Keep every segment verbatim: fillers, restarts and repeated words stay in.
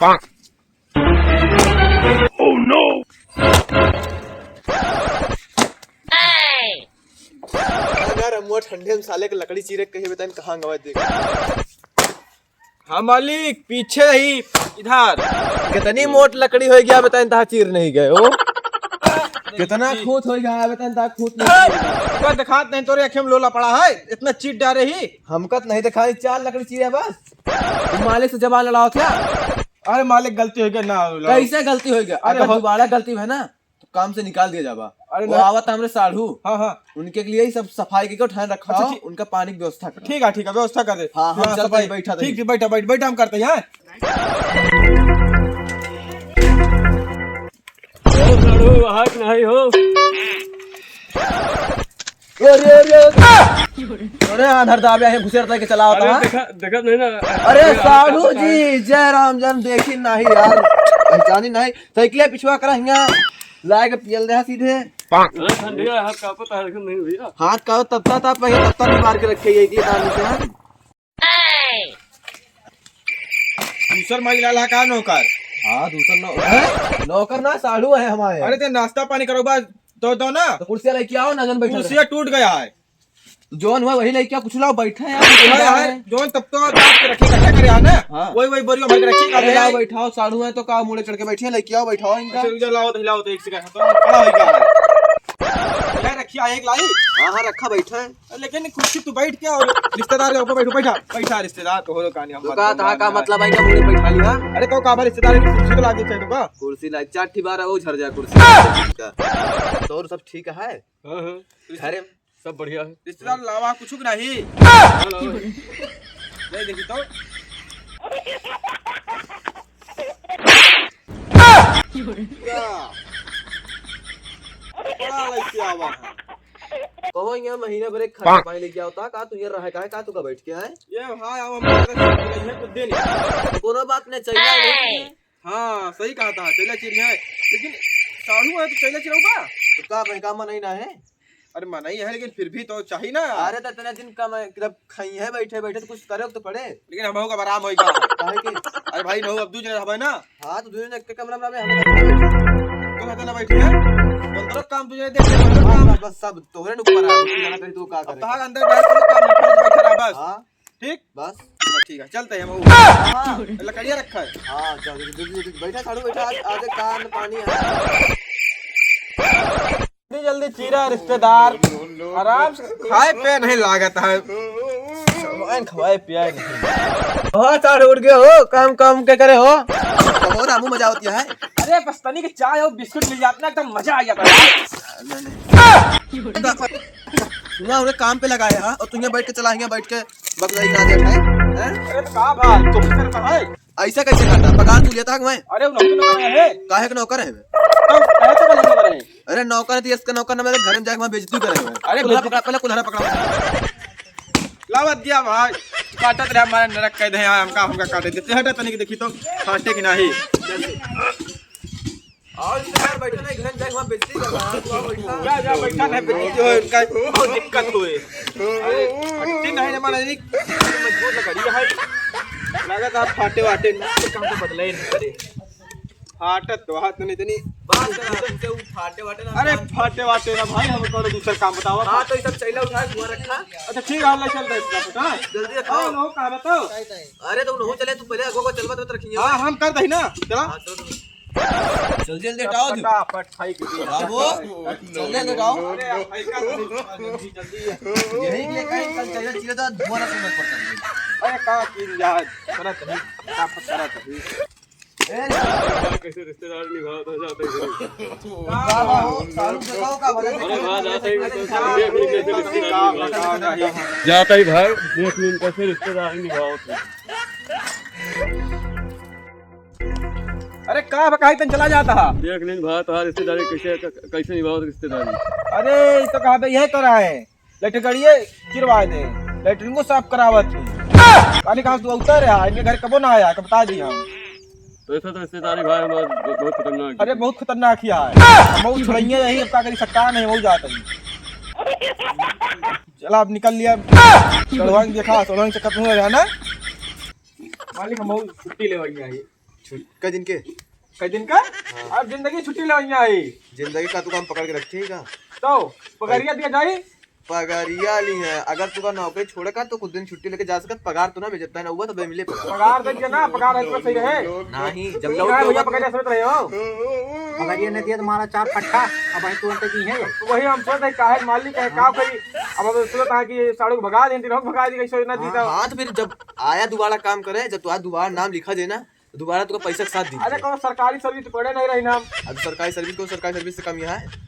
ना, रमुआ ठंडे में साले के लकड़ी चीरे के कहिए, बताइन कहाँ गवा दे। हाँ मालिक, पीछे ही इधर। कितनी मोट लकड़ी होइ गया, बताइन तहाँ चीर नहीं गए हो। कितना खूंत होइ गया, बताइन तहाँ खूंत नहीं। ओकर देखात नहीं, तोरे आँखें में लोला पड़ा है, इतना चीर डारे ही। हमका तो नहीं दिखाई, चार लकड़ी चीरे बस। तुम मालिक से जबान लड़ाओ क्या? अरे मालिक, गलती होइ गया ना। कैसे गलती होइ गया? अरे अगर हो- दोबारा गलती है ना, तो काम से निकाल दिया जाबा। अरे वो ना। आवत हमरे साढ़ू। हाँ, हाँ। उनके लिए ही सब सफाई के ध्यान रखा अच्छा, हो, ठीक। उनका पानी की व्यवस्था करा। ठीक है, ठीक है, व्यवस्था कर दे। हाँ, हम हाँ, चलते सफाई। हैं, बैठा ठीक, रहिए। ठीक, बैठा, बैठ, बैठ, हम करते हैं, हाँ। ओ साढ़ू, वहाँ के नहीं हो। अरे, अरे, अरे। अरे, आंधर दाबिया है, घुसेड़ दे के चला होता अरे, है। देखा, देखा नहीं ना। अरे, अरे, साढ़ू जी, जय राम, जन देखी नहीं यार, पहचानी नहीं। साइकिल पिछुआ करा हिया, लाए के पियल दे सीधे। अरे, ठंडी है, हाथ कांपता है, देखा नहीं भैया। हाथ का तपता था, पहले तपता नहीं मार के रखे, ये की तानी से, हाँ? दूसर माई लाला का नौकर? हाँ, दूसर नौ-, हैं? नौकर ना, साढ़ू है हमारे। अरे, ते नाश्ता पानी करो बा, तो दो ना। तो कुर्सिया लेके आओ ना, जन बैठा कुर्सिया रहे। टूट गया है। जौन हुआ वही लेके आओ, कुछ लाओ, बैठा है यार, हाँ, बैठा यार, है। जौन तब तो दाब के रखी, इकट्ठा करे है ना, हाँ। वही, वही बोरियों भर के रखी, अरे लाओ, बैठाओ, साढ़ू है तो का मुड़े चढ़ के बैठी है, लेके आओ, बैठाओ इनका। अच्छा, रुक जाओ, लाओ तो हिलाओ तो एक सेकंड, तो खड़ा हो गया है। क्या रखी है, एक लाई? हाँ, हाँ, रखा, बैठा है। लेकिन कुर्सी तू बैठ के और रिश्तेदार के ऊपर बैठो, बैठा, बैठा रिश्तेदार तो हो लो कहानी हम तो बात का, कर रहे हैं। मतलब है क्या मुझे बैठा लिया? अरे तो का भाई रिश्तेदार की कुर्सी तो लागे चाहिए तो का? कुर्सी लाग, चार ठी बार वो झर जाए कुर्सी का। तो और सब ठीक है? हाँ, हाँ। घरे सब बढ़िया है। रिश्तेदार लावा कुछ भी नहीं। हाँ, लावा। ले देखी तो। क्या? बड़ा लइके आवा है। कहो, यहाँ महीना भर एक खर्चा पानी लेके आवता, का तू यहाँ रहे का है, का तू का बैठ के आए? ये भाई, अब हम लोग का छुट्टी नहीं है, कुछ दिन। तो कोनो बात नहीं, चैला नहीं है। हाँ, सही कहा था, चैला चिरी है, लेकिन साढ़ू है तो चैला चिरौबा। तो का भाई, का मनई ना है? अरे मनई है, लेकिन फिर भी तो चाहिए ना। अरे तो इतने दिन का मैं, जब खाई है बैठे बैठे तो कुछ करे तो पड़े। लेकिन हम का आराम होई का? काहे के? अरे भाई, हम अब दू जने रहबे ना। हाँ, तो दू जने एक कमरा में रहबे, हम तो रहते ना बैठे हैं। अंदर काम तुझे देख के अंदर काम। बस, बस सब तोहरे न ऊपर है, तू जाना करी, तू का अब करे। कहाँ अंदर बाहर कोनो काम नहीं, खाली बैठा रहा बस। हाँ। ठीक? बस। चलो ठीक है, चलते हैं हम। हाँ। लकड़िया रखा है। हाँ, चल, चल, चल, चल, बैठा साढ़ू, बैठा, आज, आज कान पानी है। जल्दी जल्दी चीरा रिश्तेदार, आराम से खाए पे नहीं लागत है, सामान खवाए पियाए नहीं। बहुत सारे उठ गए हो, काम काम के करे हो। और हमू मजा होती है। अरे बस तनी के चाय और बिस्कुट मिल जात ना, एकदम मजा आ जाता है। सुना, उन्हें काम पे लगाया है और तुम यहाँ बैठ के चला, यहाँ बैठ के बकराई ना देख है, हैं? अरे तो का भाई, तुम करता है? ऐसा कैसे करता? पगार तू लेता है मैं? अरे, वो नौकर नौकर है। काहे के नौकर है बे? तो काहे के नौकर है? अरे, नौकर है तो इसका नौकर ना, मेरे घर में जाके वहाँ बेइज्जती करे हुए। अरे, कुल्हाड़ा भाई। पकड़ा, पहले कुल्हाड़ा पकड़ा। लावत गया भाई, काटत रहे हमारे नरक कैद है, हमका, हमका काटे देते। हटा तनिक देखी तो, फाटे कि नहीं। और इधर बैठा नहीं, घर जाए, वहाँ बेइज्जती कर रहा है, वहाँ बैठा। जा, जा, बैठा नहीं, बेइज्जती होए, उनका बहुत दिक्कत होए। अरे, फटती नहीं ना, माना नहीं, मजबूत लकड़ी है। लागत आप फाटे वाटे ना, काम तो बदले ही नहीं करे। फाटत तो हाथ नहीं इतनी। बात कर रहा तुमसे, वो फाटे वाटे ना। अरे, फाटे वाटे ना भाई, हम कौनो दूसर काम बताओ। हाँ, तो ये सब चैला उठाए, धुआं रखा। अच्छा, ठीक है, ले चल रहे हैं, फटाफट, हाँ? जल्दी रखो। हाँ, लो, कहाँ बताओ? अरे, तो उन्हों चले, तू पहले अगो को चलवा तो रखिए। हाँ, हम कर दही ना, चला। हाँ, चलो, चलो। जल्दी, जल्दी हटाओ तू। फटाफट, भाई, की बाबू, जल्दी, जल्दी हटाओ। अरे, यार, भाई, का जल्दी, जल्दी, जल्दी। यही के लिए कहीं कल चले, चले तो धुआं ना सुनना पड़ता है। अरे, का की यार, करत है, फटाफट करत है। ए, कैसे रिश्तेदार निभाओ तो जाते हैं। का बाबू, सारू बताओ का भला। अरे, बात जाते ही तो देख लीजिए, कैसे रिश्तेदार निभाओ। जाता ही भाई, देख लीजिए, कैसे रिश्तेदार निभाओ तो। अरे का बकाई तन चला जाता है। देख लेन भाई, तोहार रिश्तेदारी कैसे, कैसे निभावत रिश्तेदारी। अरे, ये तो कहा बे, यह तो रहा है, लेटरिन गड़िए चिरवा दे, लेटरिन को साफ करावत है। अरे कहाँ से तू उतर रहा है, इनके घर कबो ना आया, कब बता दी हम। तो ऐसा तो रिश्तेदारी भाई हमारे बहुत खतरनाक है। अरे बहुत खतरनाक ही है, हम बहुत छुड़ैया यही, अब का करी सकता नहीं, वो जाता ही। चला अब निकल लिया, सोलहवाँ देखा, सोलहवाँ से खत्म हो रहा है ना। मालिक, हम छुट्टी लेवाई आई। कै दिन के? कै दिन का? हाँ। अब जिंदगी छुट्टी लेवइया है। जिंदगी का तू काम पकड़ के रखे का? तो पगरिया दिया जाई? पगरिया ली है, अगर तुका नौकरी छोड़े का तो कुछ दिन छुट्टी लेके जा सकत, पगार तो ना मिले, जब तक ना हुआ तब मिले पगार। पगार दे दिया ना, पगार है तो सही रहे। नहीं, जब लौट पगरिया समेत रहे हो। पगरिया नहीं दिया तुम्हारा चार फट्टा, अब वही तुरंत की है। तो वही हम सोच रहे काहे मालिक है, का करी? अब हम सोच रहे कि साड़ू को भगा दें, दिन भगा दी, कैसे ना दी। हाँ, तो फिर जब आया दोबारा काम करे, जब तू आज दोबारा नाम लिखा जाए ना, दोबारा तुका पैसा के साथ दी। अरे, कौनो सरकारी सर्विस पड़े नहीं रही ना हम। अब सरकारी सर्विस को, सरकारी सर्विस से कम यहाँ है।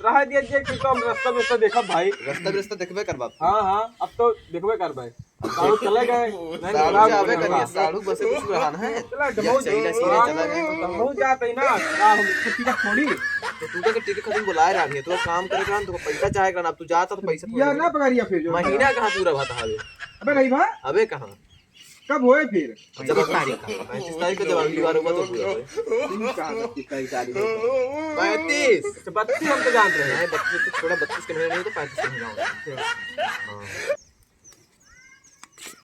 रह दिया जे कि तो हम रास्ता बिस्ता देखब भाई। रास्ता बिस्ता देखबे करबा। हाँ, हाँ, अब तो देखबे करबे। साढ़ू चले गए, नहीं साढ़ू निकला जाबे करिए, साढ़ू बसे कुछ रहा ना है। चला, जब बहुत चला गए। हम बहुत जाते ही ना, का हम इसको टिकट थोड़ी। तो तू का टिकट खातिर बुलाए रहा है, तो काम करे का, तो पैसा चाहे का ना, अब तू जाता तो पैसा थोड़ी यार ना। पकड़िया फिर जो महीना कहाँ पूरा भाता हवे? अबे नहीं भा। अबे कहाँ? कब होए फिर? जब पैंतीस तारीख का। पैंतीस तारीख का जब अगली बार हुआ तो पूरा होए। तीन का पैंतीस तारीख को। पैंतीस। अच्छा, बत्तीस हम तो जानते हैं। नहीं, बत्तीस तो छोड़ा, बत्तीस के महीने नहीं तो पैंतीस के महीना होता है। हाँ।